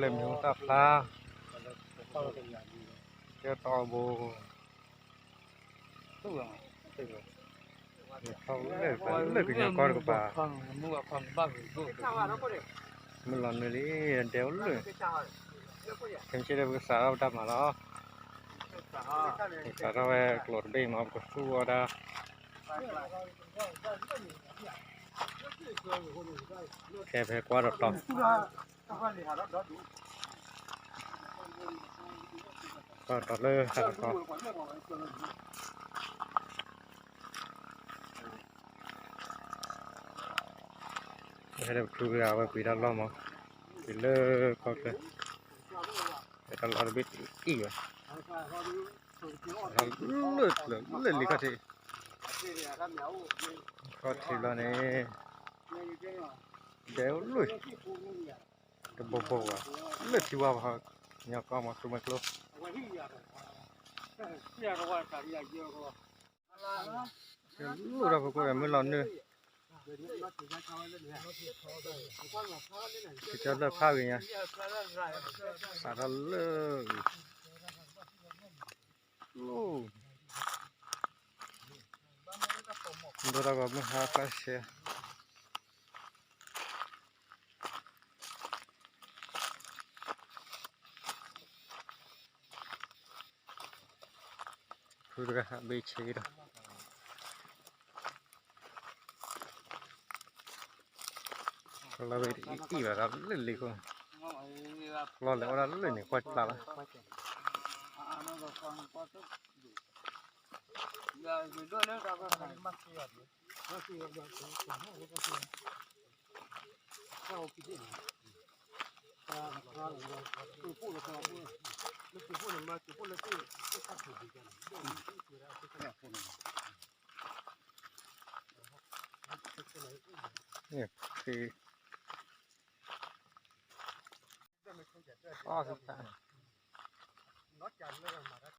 လဲၤမံၤဟူသၣ်ဖျါ, ကဲတီဘိ, လၢကညီကီၢ်တကပၤ, မုၢ်လီၤနုာ်လံ, ဒဲအိၣ်လၢ, ခဲမုၢ်ဆ့ၣ်ဒဲး ပကစးထီၣ်ပတၢ်မၤလီၤ, ပကစးထီၣ်ဝဲကျိၤတဘ့ၣ်မး ပကသူၣ်အီၣ်ဒၣ်, ဖဲဖဲကွၢ်ဒီးတီ ကွၢ်ဒီးလၢဟးတခီ, ဖဲပထူဂၤဝဲပှ့ၤတၢ်လီၢ်မး, ပှ့ၤလၢကီၢ်ချၢ, ဖဲတၢ်လီၢ်တဘ့ၣ်အံၤဘၣ်, လၢလံခီၣ်ထံး, ခီၣ်ထံးဘျီန့ၣ်, ဒဲအိၣ်လၢ တဘိဘိဘၣ်, လၢထံဝါဘၣ်, ညီကီၢ်မၤကျိၤမၤကျိၤ, လၢတၢ်ဖိကိးဂၤမုၢ်လီၤနုာ်, ကစၢ်လၢဖးဂ့ၤညါ, စးထီၣ်လၢဂ့ၤ, ဒိၣ်တၢ်ဂီၤမုၢ်ဟါခီဆဲး ဖုတဂၤဟးဘ့ၣ်ဆ့ဒီး, လီၤဘ့ၣ်တအံၣ်အံၣ်ဘၣ်ဒီးလၢလံခိၣ်, လီၤလဲၤအိၣ်ဒၣ်လၢန့ၣ်ကွၢ်ကျါလီၤ, န့ၣ်, အီၣ်သတးန့ၣ်,